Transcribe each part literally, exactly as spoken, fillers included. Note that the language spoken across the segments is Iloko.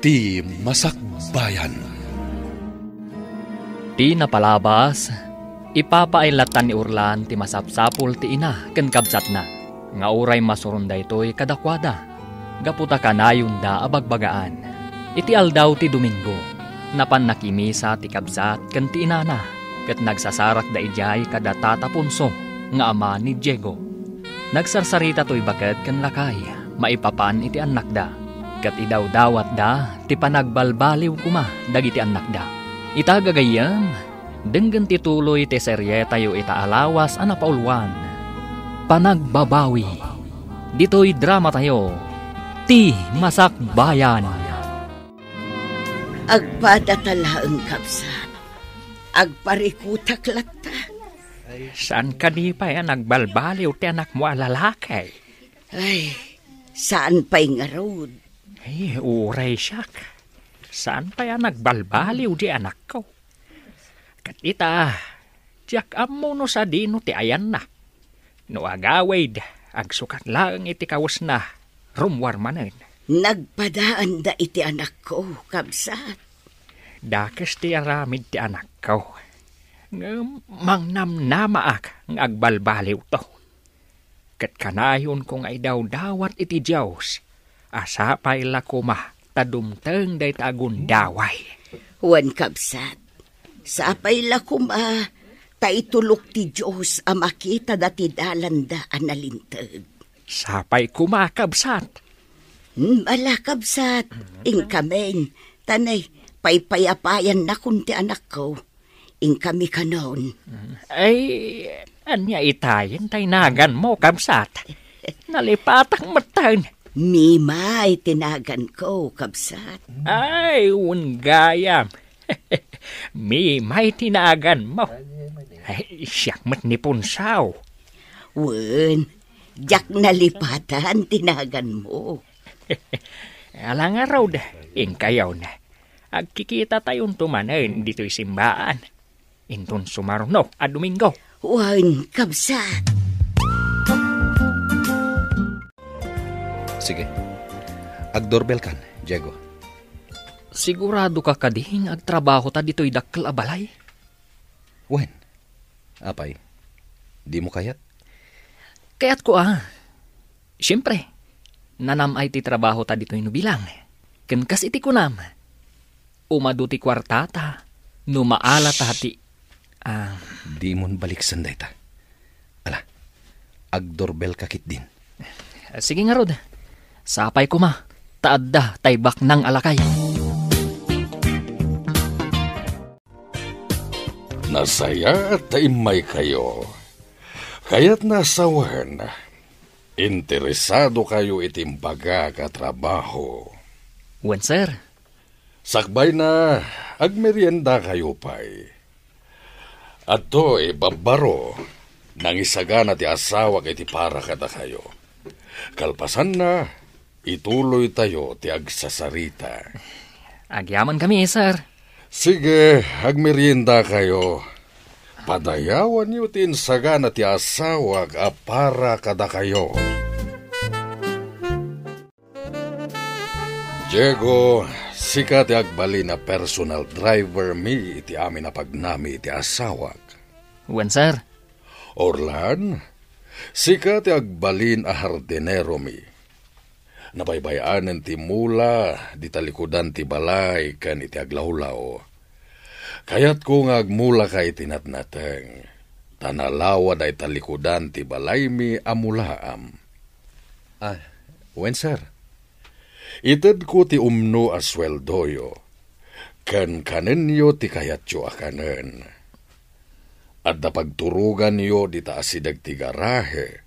Ti Masakbayan. Ti napalabas, ipapaay latta ni Orlan ti masapsapul ti ina ken kabsatna, nga uray masuron daytoy kadakuada, gapu ta kanayonda a bagbagaan. Iti aldaw ti Domingo, napan nakimisa ti kabsat ken ti inana, ket nagsasarrakda idiay kada Tata Ponso nga ama ni Diego. Nagsarsarita toy baket ken lakay maipapan iti annakda, ket idawdawatda ti panagbalbaliw koma dagiti annakda. Ita gagayyem, denggen ti tuloy ti serietayo ita a lawas a napauluan, Panagbabawi. Ditoy dramatayo, Ti Masakbayan. Agpadata laeng, kabsat. Agparikutak latta. Saan kadi pay a nagbalbaliw ti anakmo a lalaki? Ay, saan pay ngarud. Ay, uray siak. Saan pay a nagbalbaliw di anakko? Ket ita, diak ammo no sadino ti ayanna. No agawid, agsukat laeng iti kawesna, rummuar manen. Nagpadaanda iti anakko, kabsat. Dakes ti aramid ti anakko. Ngem mangnamnamaak nga agbalbaliwto. Ket kanayonko nga idawdawat iti Dios a sapay la koma ta dumteng dayta a gundaway. Wen, kabsat, sapay la koma ta itulok ti Dios a makitada ti dalanda a nalinteg. Sapay koma, kabsat. Hmm, ala, kabsat, inkamin, ta nay, paypayapayannakon ti anakko. Inkami kanon. Ay, ania itayen ta inaganmo, kabsat? Nalipatak metten. Mimay ti naganko, kabsat. Ay, wen gayam. Mimay ti naganmo. Ay, siak met ni Punsaw. Wen, diak nalipatan ti naganmo. Ala ngarud, inkayon. Agkikitatayon to manen ditoy simbaan. Inton sumaruno a Domingo. Wen, kabsat. Sige. Agdorbelkan, Diego. Sigurado ka kadi nga agtrabaho ta ditoy dakkel a balay? Wen. Apay, dimo kayat? Kayatko a. Siempre, nanam-ay ti trabaho ta ditoy no bilang. Ken kas iti kunam, umadu ti kuartata no maala ta ti, ah, Dimon baliksen dayta. Ala, agdorbelka ketdin. Sige ngarud, sapay koma, ta adda tay baknang a lakay. Nasayaat ta immaykayo. Kayatna a sawen, interesadokayo iti imbagak a trabaho. Wen, sir. Sakbayna, agmeriendakayo pay. Adtoy, babbaro, nangisagana ti asawak iti para kadakayo. Kalpasanna, ituloytayo ti agsasarita. Agyamankami, sir. Sige, agmeriendakayo. Padayawanyo ti insagana ti asawak a para kadakayo. Diego, sika ti agbalin a personal driver mi iti amin a pagnami iti asawak. Wen, sir. Orlan, sika ti agbalin a hardinero mi. Nabaybay-anen ti mula, di talikudan ti balay ken iti aglawlaw. Kayatko nga agmulaka iti natnateng, ta nalawa dayta likudan ti balaymi a mulaam. Ah, wen, sir. Itedko ti umno a sueldoyo, ken kanenyo ti kayatyo a kanen. Adda pagturoganyo dita asideg ti garahe,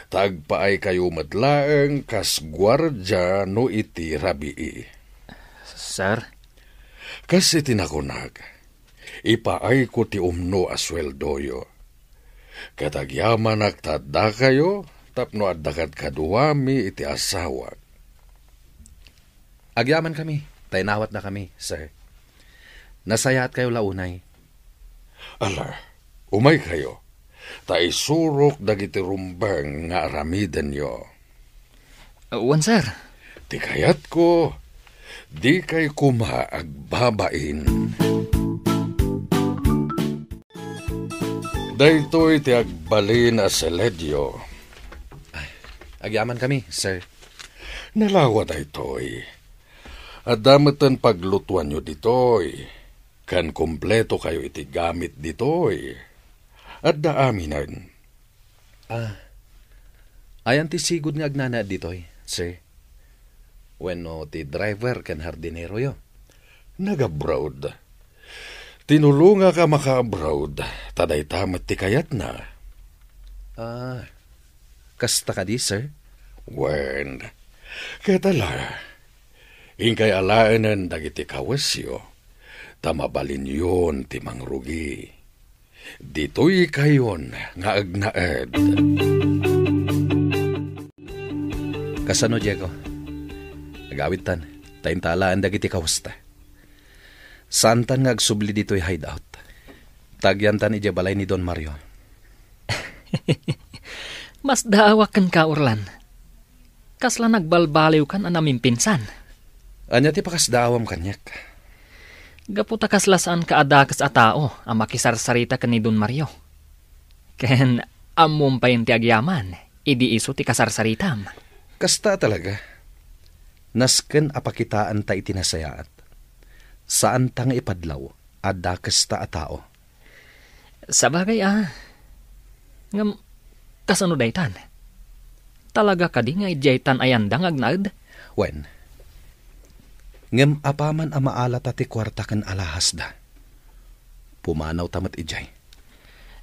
ta agpaaykayo met laeng kas guardia no iti rabii. Sir? Kas iti nakunak, ipaayko ti umno a sueldoyo. Ket agyamanak ta addakayo tapno adda kadkaduami iti asawak. Agyamankami, ta inawatnakami, sir. Nasayaatkayo la unay. Ala, umaykayo, ta isurok dagiti rumbeng nga aramidenyo. Wen, sir. Ti kayatko, Dikay koma agbabain. Daytoy ti agbalin a seledio. Ay, agyamankami, sir. Nalawa daytoy. Adda metten paglutuanyo ditoy. Ken kumpleto kayo iti gamit ditoy. Adda aminen. Ah, ayan ti sigud nga agnanaed ditoy, sir? Wenno ti driver ken hardineroyo? Nag-abroad. Tinulongak a maka-abroad, ta dayta met ti kayatna. Ah, kasta kadi, sir? Wen, ket ala, inkay alaenen dagiti kawesyo, ta mabalinyon ti mangrugi. Ditoy kayon nga agnaed. Kasano, Diego? Agawidtan, ta inta alaen dagiti kawesta. Saantan nga agsubli ditoy hideout. Tagyantan idiay balay ni Don Mario. Masdaawak kenka, Orlan. Kasla nagbalbaliwkan a namimpinsan. Ania ti pakasdaawam kaniak? Gapu ta kasla saanka a dakes a tao a makisarsarita ken ni Don Mario. Ken ammom pay ti agyaman idi isu ti kasarsaritam. Kasta talaga. Nasken a pakitaanta iti nasayaat. Saanta nga ipadlaw a dakesta a tao. Sabagay a. Ngem, kasano daytan? Talaga kadi nga idiaytan a yanda nga agnaed? Wen. Ngem apaman a maalata ti kuarta ken alahasda, pumanawta met idiay.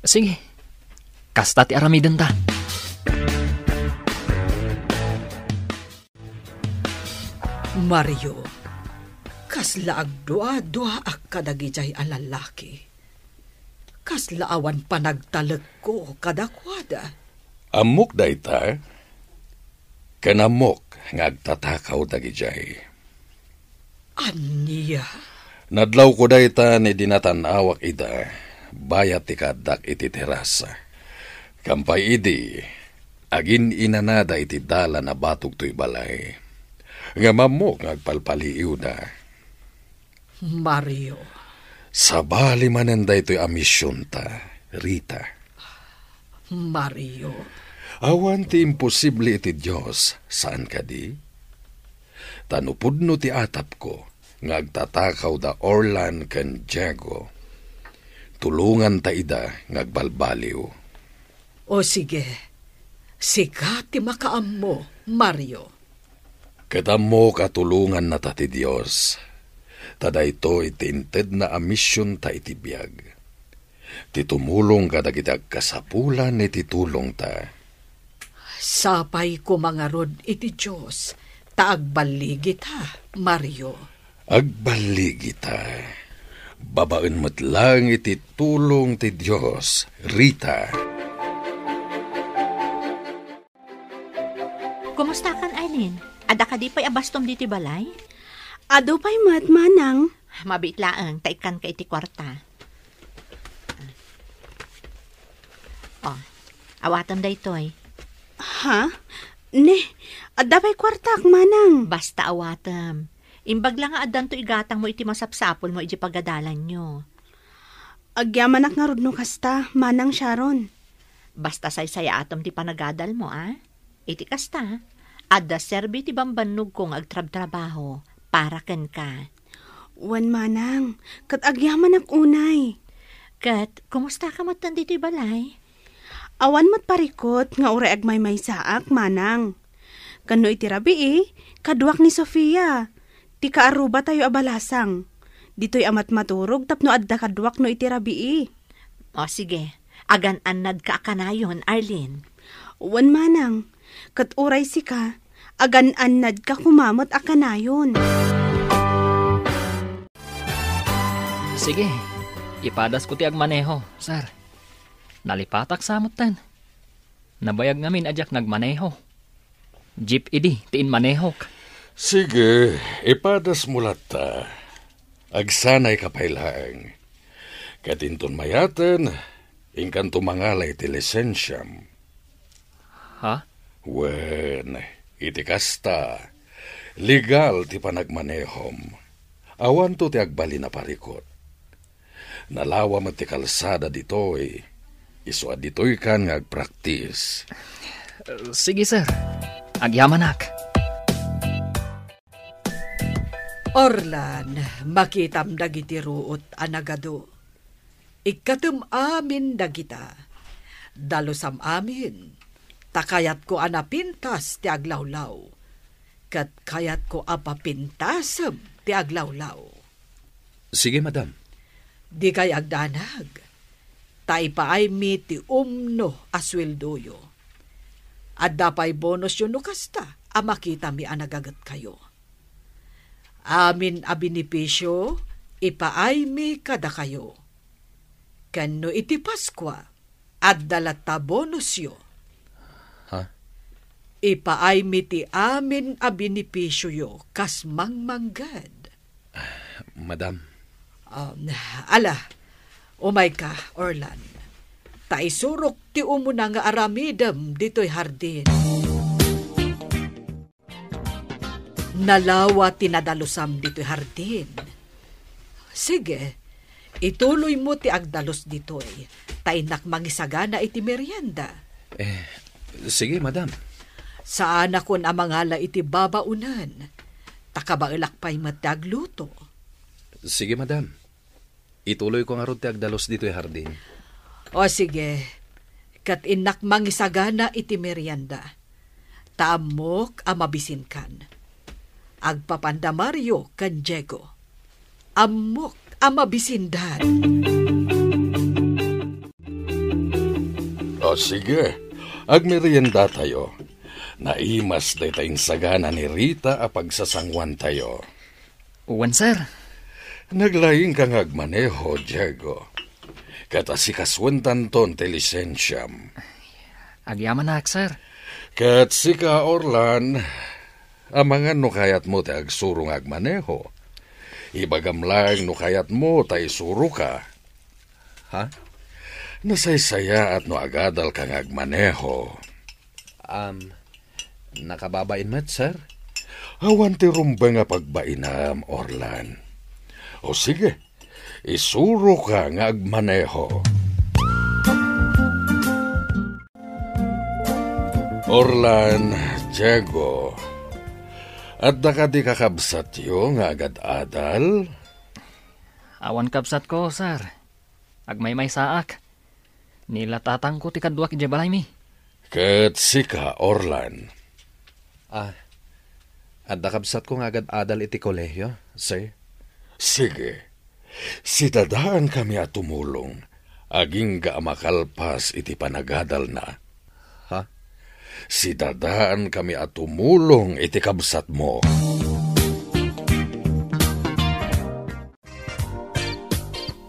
Sige. Kasta ti aramidenta. Mario, kasla agdua-duaak kadagidiay a lallaki. Kasla awan panagtalekko kadakuada. Ammok dayta, ken ammok nga agtatakaw dagidiay. Ania? Nadlawko dayta idi natan-awak ida, bayat ti kaaddak iti terasa. Kampay idi, agin-inanada iti dalan a batog toy balay. Ngem ammok nga agpalpaliiwda. Mario. Sabali manen daytoy a misionta, Rita. Mario. Awan ti imposible iti Dios, saan kadi? Ta no pudno ti atapko nga agtatakaw da Orlan ken Diego, tulonganta ida nga agbalbaliw. O sige, sika ti makaammo, Mario. Ket ammok a tulongannata ti Dios, ta daytoy ti intedna a misionta iti biag. Ti tumulong kadagiti agkasapulan iti tulongta. Sapay koma ngarud iti Dios ta agballigita, Mario. Agballigita. Babaen met laeng iti tulong ti Dios, Rita. Kumustakan, Arlene? Adda kadi pay a bastom ditoy balay? Adu pay met, Manang. Mabiit laeng, ta ikkanka iti kuarta. Oh, awatem daytoy. Ha? Ne, adda pay kuartak, Manang. Basta awatem. Imbag la nga addanto igatangmo iti masapsapulmo iti pagadalanyo. Agyamanak ngarud no kasta, Manang Sharon. Basta saysayaatem ti panagadalmo, a? Iti kasta, adda serbi ti bambannogko nga agtrabtrabaho para kenka. Wen, Manang, ket agyamanak unay. Ket, kumustaka metten ditoy balay? Awan met parikut nga uray agmaymaysaak, Manang. Ken no iti rabii, kaduak ni Sofia, ti kaarrubatayo a balasang. Ditoy a matmaturog tapno adda kaduak no iti rabii. O, sige. Agan-annadka a kanayon, Arlene. Wen, Manang. Ket uray sika, agan-annadka koma met a kanayon. Sige. Ipadasko ti agmaneho, sir. Nalipatak sa metten. Nabayag ngamin a diak nagmaneho. Jeep idi ti inmanehok. Sige, ipadasmo latta. Agsanayka pay laeng. Ket inton mayaten, inkanto mangala iti lisensiam. Ha? Wen, iti kasta, Legal ti panagmanehom. Awanto ti agbalin a parikut. Nalawa met ti kalsada ditoy. Isu a ditoykan nga agpraktis. Sige, sir. Agyamanak. Orlan, makitam dagiti ruot a nagadu. Ikkatem amin dagita. Dalusam amin, ta kayatko a napintas ti aglawlaw, ket kayatko a papintasem ti aglawlaw. Sige, madam. Dikay agdanag, ta ipaaymi ti umno a sueldoyo. Adda pay bonusyo no kasta a makitami a nagagetkayo. Amin a benepisio, ipaaymi kadakayo. Ken no iti Paskua, adda latta bonusyo. Ha? Ipaaymi ti amin a benepisioyo kas mangmangged. Madam. Um, ala, umayka, Orlan. Ta isurok ti umuna nga aramidem ditoy hardin. Nalawa ti nadalusam ditoy hardin. Sige, ituloymo ti agdalus ditoy, ta innak mangisagana iti merienda. Eh, sige, madam. Saanakon a mangala iti babaonen, ta kabaelak pay met ti agluto. Sige, madam. Ituloyko ngarud ti agdalus ditoy hardin. O sige, ket innak mangisagana iti merienda. Ta ammok a mabisinkan. Agpapanda Mario ken Diego. Ammok a mabisindan. O sige, agmeriendatayo. Naimas dayta insagana ni Rita a pagsasanguantayo. Wen, sir. Naglaingka nga agmaneho, Diego. Ket asikasuentanton ti lisensiam. Agyamanak, sir. Ket sika, Orlan, amangan no kayatmo ti agsuro nga agmaneho. Ibagam laeng no kayatmo ta isuroka. Ha? Nasaysayaat no agadalka nga agmaneho. Am, nakababain met, sir? Awan ti rumbeng a pagbainam, Orlan. O sige, isuroka nga agmaneho. Orlan, Diego, adda kadi kakabsatyo nga agad-adal? Awan kabsatko, sir. Agmaymaysaak. Ni la tatangko ti kaduak idiay balaymi. Ket sika, Orlan? Ah, adda kabsatko nga agad-adal iti kolehio, sir. Sige. Sidadaankami a tumulong, agingga a makalpas iti panagadalna. Ha? Sidadaankami a tumulong iti kabsatmo.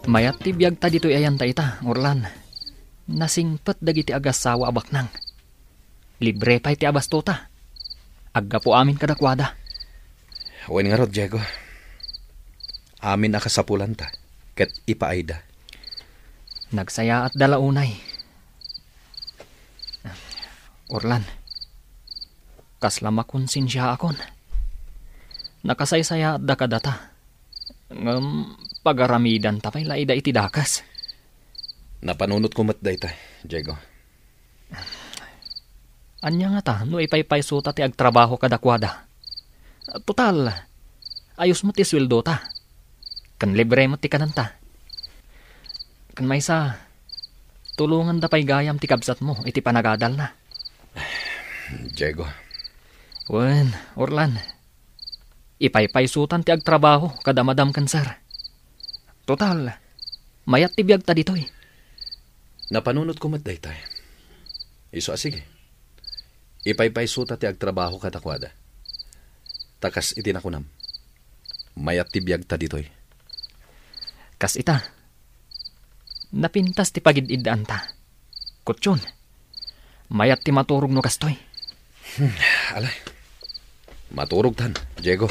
Mayat ti biagta ditoy ayanta ita, Orlan. Nasingpet dagiti agassawa a baknang. Libre pay ti abastota. Aggapu amin kadakuada. Wen ngarud, Diego. Amin a kasapulanta, ket ipaayda. Nagsayaatda la unay. Orlan, kasla makonsensiaakon. Nakasaysayaatda kadata. Ngem pagaramidanta pay la ida iti dakes. Napanunotko met dayta, Diego. Ania ngata no ipaypaysota ti agtrabaho kadakuada? Total, ayos met ti sueldota. Ken libre met ti kanenta. Ken maysa, tulonganda pay gayam ti kabsatmo iti panagadalna. Diego. Wen, Orlan. Ipaypaysotan ti agtrabaho kada madam ken sir. Total, mayat ti biagta ditoy. Napanunotko met daytay. Isu a sige. Ipaypaysota ti agtrabaho kadakuada. Ta kas iti nakunam, mayat ti biagta ditoy. Kas ita, napintas ti pagid-iddaanta. Kutyon, mayat ti maturog no kastoy. Hmm, ala. Maturogtan, Diego.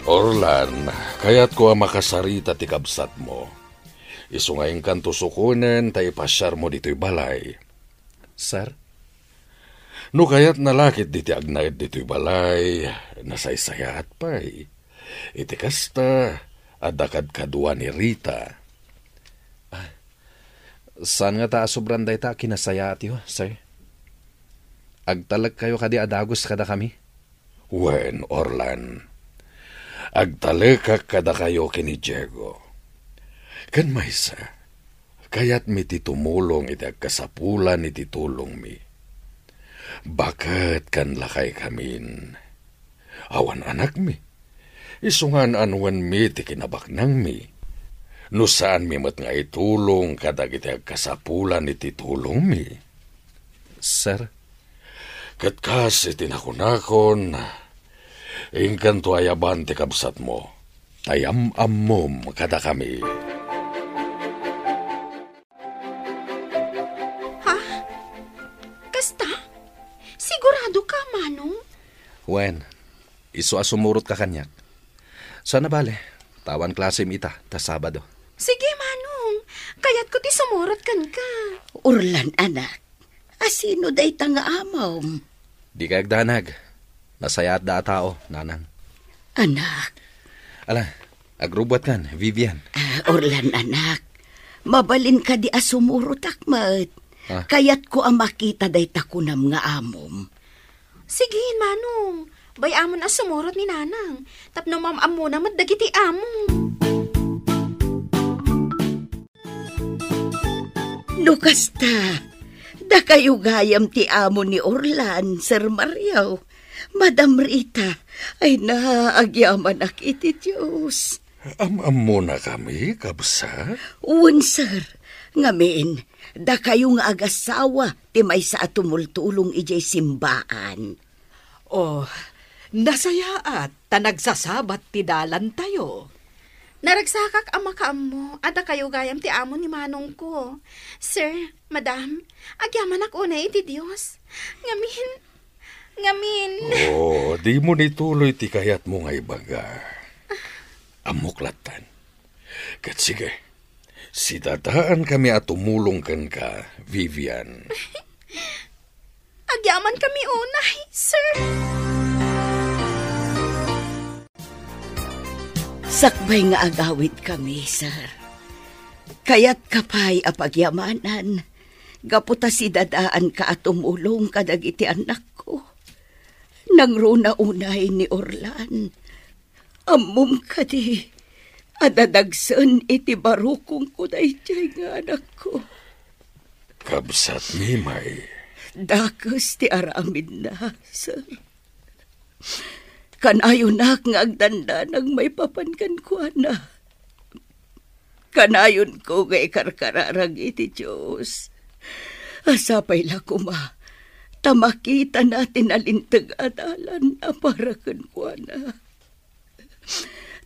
Orlan, kayatko a makasarita ti kabsatmo. Isu nga inkanto sukonen ta ipasiarmo ditoy balay. Sir? No kayatna la ketdi ti agnaed ditoy balay, nasaysayaat pay. Iti kasta, adda kadkadua ni Rita. Ah, saan ngata a sobran dayta a kinasayaatyo, sir? Agtalekkayo kadi a dagus kadakami? Wen, Orlan. Agtalekak kadakayo ken ni Diego. Ken maysa, kayatmi ti tumulong iti agkasapulan iti tulongmi. Baket ken lakaykamin. Awan anakmi. Isu nga an-annuenmi ti kinabaknangmi. No saanmi met nga itulong kadagiti agkasapulan iti tulongmi. Sir? Ket kas iti nakunakon, inkanto ayaban ti kabsatmo, ta yam-ammom kadakami. Ha? Kasta? Sigurado ka, Manong? Wen, isu a sumurotka kaniak. Saan a bale, ta awan klasem ita ta Sabado. Sige, Manong. Kayatko ti sumurot kenka. Orlan, anak, asino dayta nga amom? Dikay agdanag. Nasayaatda a tao, nanang. Anak. Ala, agrubbuatkan, Vivian. Ah, Orlan, anak. Mabalin kadi a sumurotak met. Ah. Kayatko a makita dayta kunam nga amom. Sige, Manong. Bay-amon a sumurot ni Nanang. Tapno mam-ammona met dagiti amom. No kasta, dakayo gayam ti amo ni Orlan, Sir Mario. Madam Rita, ay na, agyamanak iti Dios. Am-ammona kami, kabsat? Wen, sir. Ngamin, dakayo nga agasawa ti maysa a tumultulong idiay simbaan. Oh, nasayaat ta nagsasabat ti dalantayo. Naragsakak a makaammo a dakayo gayam ti amo ni manongko. Sir, madam, agyamanak unay iti Dios. Ngamin, ngamin. Oh, dimo ituloy ti kayatmo nga ibaga. Ammok lattan. Ket sige, sidadaan kami a tumulong kenka, Vivian. Agyaman kami unay, sir. Sakbay nga agawid kami, sir. Kayatka pay a pagyamanan, gapu ta sidadaanka a tumulong kadagiti annakko. Nangruna unay ni Orlan. Ammom kadi a dadagsen iti barukongko daydiay nga anakko? Kabsat, Mimay. Dakes ti aramidna, sir. Kanayonak nga agdandanag maipapan kenkuana. Kanayonko nga ikarkararag iti Dios a sapay la koma ta makitana ti nalinteg a dalan a para kenkuana.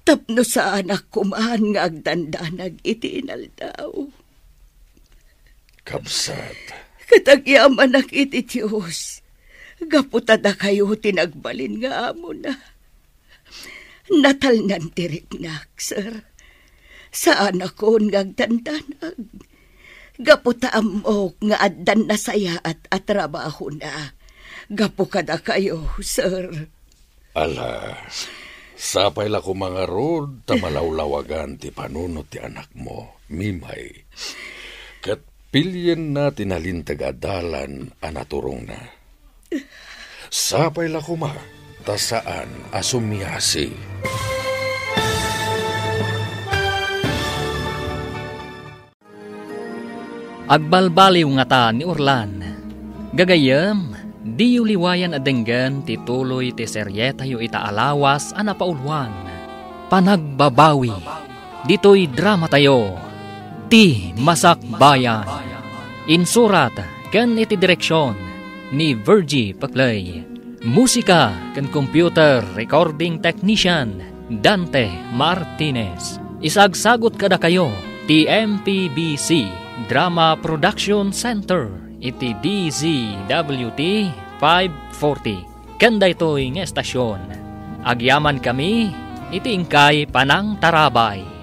Tapno saanak koman nga agdandanag iti inaldaw. Kabsat. Ket agyamanak iti Dios, gapu ta dakayo ti nagbalin nga amona. Natalnan ti riknak, sir. Saanakon nga agdandanag. Gapu ta ammok nga addan nasayaat a trabahona. Gapu kadakayo, sir. Ala, sapay la koma ngarud ta malawlawagan ti panunot ti anakmo, Mimay. Ket pilienna ti nalinteg a dalan a naturongna. Sapay la koma ta saan a sumiasi. Agbalbaliw ngata ni Orlan. Gagayyem, diyo liwayan a denggen ti tuloy ti serietayo ita a lawas a napauloan, Panagbabawi. Ditoy dramatayo, Ti Masakbayan. Insurat ken iti direksion ni Virgie Peclay. Musika ken computer recording technician, Dante Martinez. Isagsagut kadakayo ti M P B C Drama Production Center iti D Z W T five forty. Ken daytoy nga estasion, agyamankami iti inkay panangtarabay.